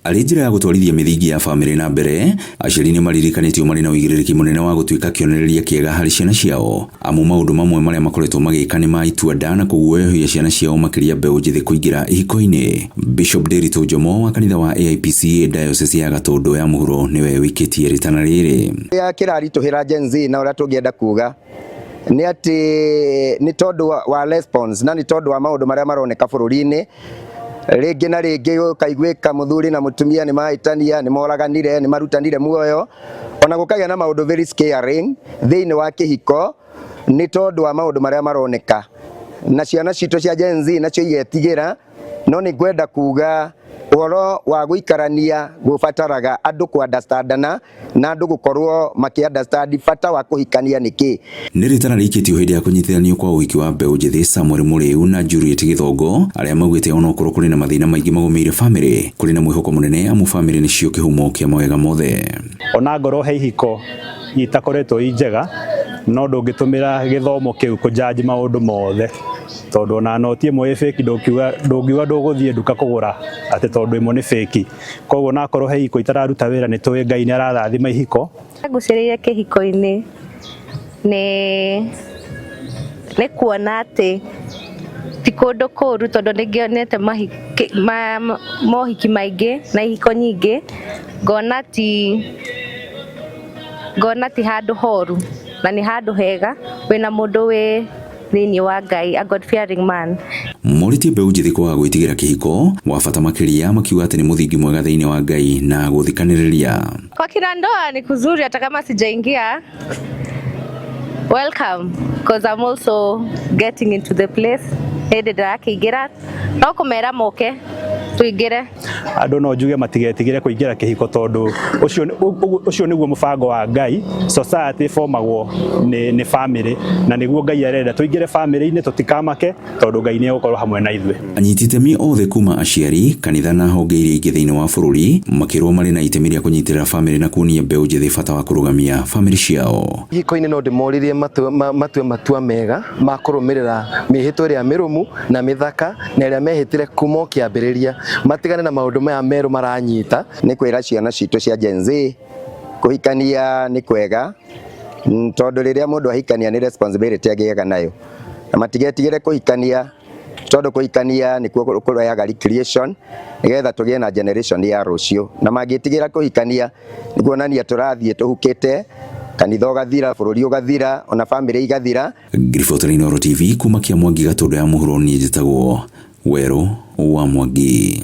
Arĩ njĩra ya gũtwarithia mĩthingi ya bamĩrĩ na mbere, aciari nĩ maririkanĩtio marĩ na ũigĩrĩrĩki mũnene wa gũtuĩka kĩonereria kĩega harĩ ciana ciao, amu maũndũ mamwe marĩa makoretwo magĩka nĩ ma itua nda na kũguoyohia ciana ciao makĩria mbeũ njĩthĩ kũingĩra ihiko-inĩ. Bishop Nderitu Njomo wa kanitha wa AIPCA Diocese ya Gatũndũ ya Mũhuro nĩwe wĩkĩtie rĩtana rĩrĩ. Kĩrĩa kĩraritũhĩra Gen Z na ũrĩa tũngĩenda kuga nĩ atĩ nĩ tondũ wa response na nĩ tondũ wa maũndũ marĩa maroneka bũrũri-inĩ, rĩngĩ na rĩngĩ gũkaiguĩka mũthuri na mũtumia nĩ mahĩtania, nĩ moraganire, nĩ marutanire muoyo, ona gũkagĩa na maũndũ very scaring thĩinĩ wa kĩhiko nĩ tondũ wa maũndũ marĩa maroneka, na ciana citũ cia Gen Z nacio igetigĩra. No nĩ ngwenda kuga ũhoro wa gũikarania gũbataraga andũ kũ understandana na andũ gũkorwo makĩ understand bata wa kũhikania nĩ kĩ. Nĩ rĩtana rĩikĩtio hĩndĩ ya kũnyitithanio kwa ũhiki wa mbeũ njĩthĩ Samuel Mũrĩu na Juliet Gĩthongo, arĩa maugĩte onokorwo kũrĩ na mathĩna maingĩ magũmĩire bamĩrĩ, kũrĩ na mwĩhoko mũnene amu bamĩrĩ nĩcio kĩhumo kĩa mawega mothe. Ona ngorwo he ihiko itakoretwo i njega, no ndũngĩtũmĩra gĩthomo kĩu kũjudge maũndũ mothe, tondũ ona noti ĩmwe ĩ fake, ndũngiuga ndũgũthiĩ nduka kũgũra atĩ tondũ ĩmwe nĩ fake. Koguo nakorwo he ihiko itararuta wĩra, nĩ tũĩ Ngai nĩ ararathima ihiko. Ngucĩrĩire kĩhiko-inĩ nĩ kuona atĩ ti kũndũ kũũru, tondũ nĩ ngĩonete mohiki maingĩ na ihiko nyingĩ, ngona ti handũ horu na nĩ handũ hega wĩna mũndũ wĩ thĩinĩ wa Ngai, a God fearing man. Morĩtie mbeũ njĩthĩ kwaga gwĩtigĩra kĩhiko wa bata makĩria, makiuga atĩ nĩ mũthingi mwega thĩinĩ wa Ngai na gũthikanĩrĩria. Kwa kina ndoa ni kuzuri, hata kama sijaingia, welcome, because I'm also getting into the place. Hĩndĩ ndĩrakĩingĩra, no kũmera moke tuingĩre. Andũ no njuge matigetigĩre kũingĩra kĩhiko, tondũ ũcio nĩguo mũbango wa Ngai. Society ĩbomagwo nĩ family, na nĩguo Ngai arenda tũingĩre family-inĩ, tũtikamake tondũ Ngai nĩ egũkorwo hamwe na ithuĩ. Anyiti itemi othe kuma aciari, kanitha na honge iria ingĩ thĩinĩ wa bũrũri makĩrwo marĩ na itemi rĩa kũnyitĩrĩra bamĩrĩ na kuonia mbeũ njĩthĩ bata wa kũrũgamia bamĩrĩ ciao. Ihiko-inĩ no ndĩmoririe matue matua mega ma kũrũmĩrĩra mĩhĩtwa ĩrĩa mĩrũmu na mĩthaka na ĩrĩa mehĩtire kuma o kĩambĩrĩria, matigane na maũndũ maya merũ maranyita. Nĩ kwĩra ciana citũ cia Gen Z kũhikania nĩ kwega, tondũ rĩrĩa mũndũ ahikania nĩ responsibility agĩaga nayo, na matigetigĩre kũhikania, tondũ kũhikania nĩkuo kũrehaga recreation nĩgetha tũgĩe na generation ya rũciũ. Na mangĩtigĩra kũhikania nĩ kuonania tũrathiĩ tũhukĩte, kanitha ũgathira, bũrũri ũgathira, ona bamĩrĩ igathira. Ngiribotera Inooro TV kuma Kĩa Mwangi, Gatũndũ ya Mũhuro, niĩ njĩtagwo Werũ wa Mwangi.